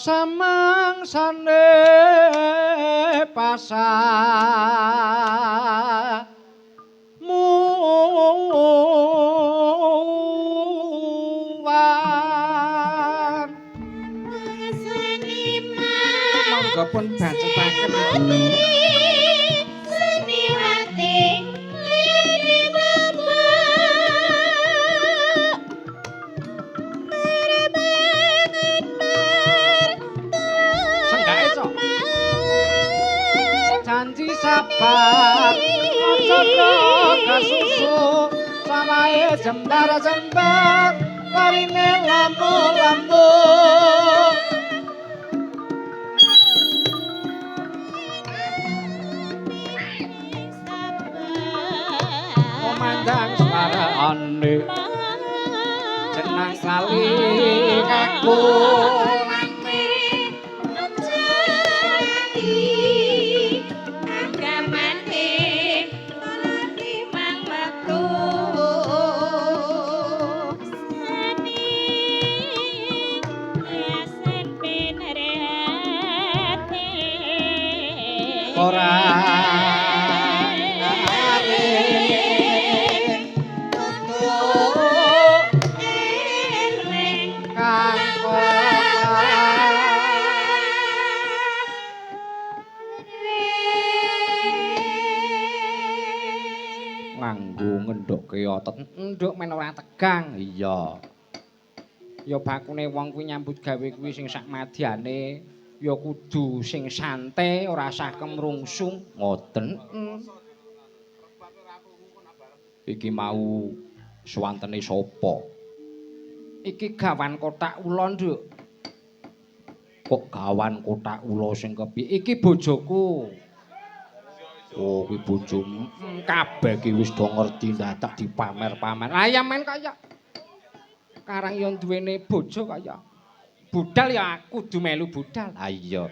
Samangsane pasar muwan. Monggo pun bacetaken. Janji sabar aja kasusu samae jembar-jembar parine lampu-lampu. Memandang suarane jenang lali kaku. Ora nganggo ngendokke otot nduk men ora tegang. Iya. Ya bakune wong kuwi nyambut gawe kuwi sing sak madyane ya kudu sing santai, ora usah kemrungsung. Ngoten. Iki mau suwantene sapa? Iki gawan kotak ula, Nduk. Kok gawan kotak ula sing kepiye? Iki bojoku. Oh, kuwi bojomu. Kabeh iki wis do ngerti ndadak dipamer-pamer. Lah ya men kaya karang ya duwene bojo kaya budal ya aku kudu melu budal. Ha iya.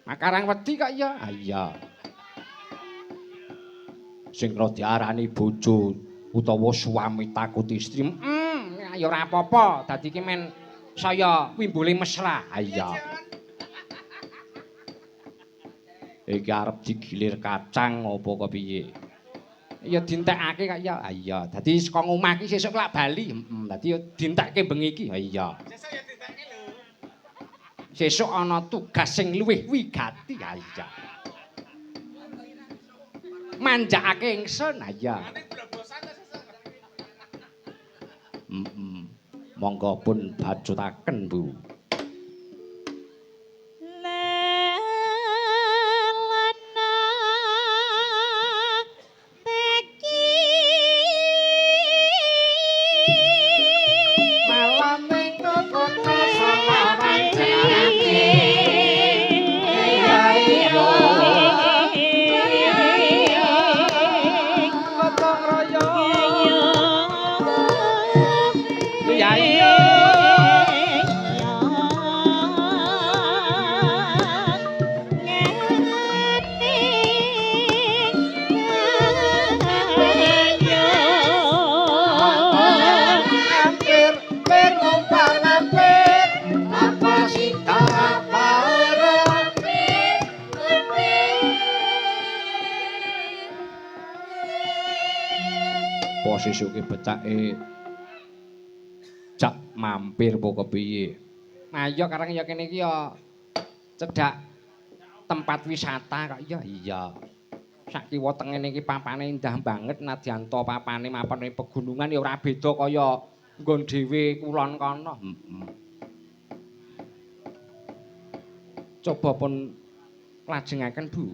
Makarang wedi kok ya. Ha iya. Sing kena diarani bojo utawa suami takut istri. Ya ora apa-apa. Dadi iki men saya wimbule mesra. Ha iya. Iki arep digilir kacang apa kepiye? Ya dintekake kok ya. Ha iya. Dadi saka ngomah iki sesuk lak bali. Dadi ya dintekke bengi iki. Ha iya. Sesuk ya dintekke lho. Sesuk ana tugas sing luwih wigati. Ha iya. Manjakake ingsun. Ha iya. Monggo pun bacutaken, Bu. Sesuke becake jak mampir apa kepiye? Ayo karang ya kene iki ya cedhak tempat wisata kok ya. Iya. Sak kiwa tengene iki papane indah banget nadyan ta papane mapan ning pegunungan ya ora beda kaya nggon dhewe kulon kono. Coba pun lajengaken, Bu.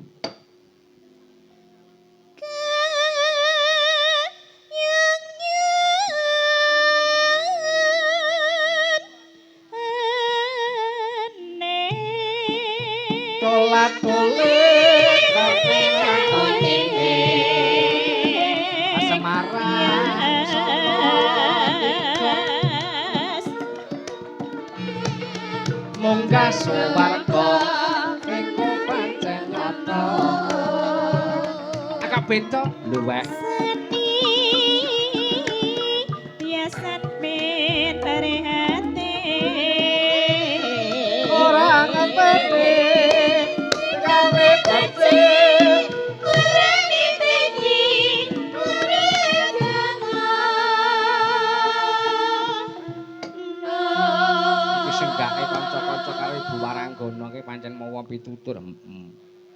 Munggah swarga iku pancen nyata. Agak beda luweh. Seni biasan ben hati. Kanca-kanca karo Ibu Waranggana ki pancen mawa pitutur. Heeh.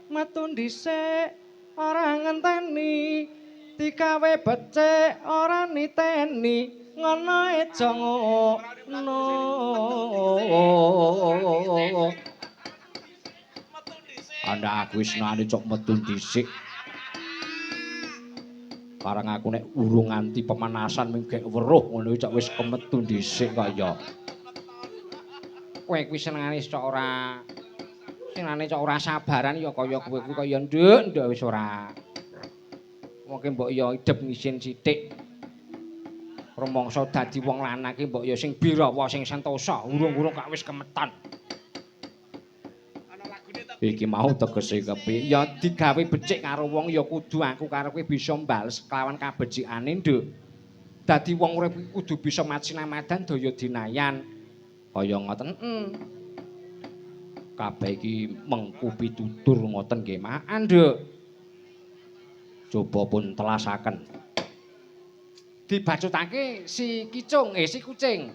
Metu dhisik ora ngenteni, digawe becik ora niteni, ngono aja ngono. Anda aku wis nane cok metu dhisik. Karang aku nek urung nganti pemanasan mung gek weruh ngono iki cok wis kemetu dhisik kaya. Kowe kuwi senengane cok ora senengane cok ora sabaran ya kaya kowe kuwi kaya nduk nduk wis ora. Wong ki mbok ya idep ngisin sithik. Rumangsa dadi wong lanang ki mbok ya sing birawa sing sentosa, urung-urung kak wis kemeton. Iki mau tegese kepiye? Ya digawe becik karo wong ya kudu aku karo kowe bisa mbales kelawan kabecikane, Nduk. Dadi wong urip iki kudu bisa macinamadan daya dinayan. Kaya ngoten. Heeh. Kabeh iki mengku pitutur ngoten nggih, Mak. Nduk. Coba pun telasaken. Dibacutake si kicung, si kucing.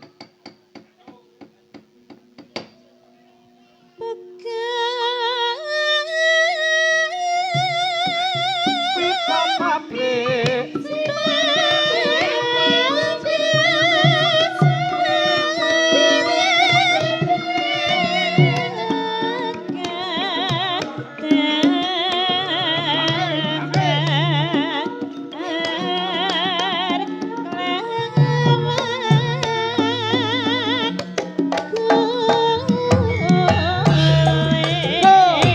Yo.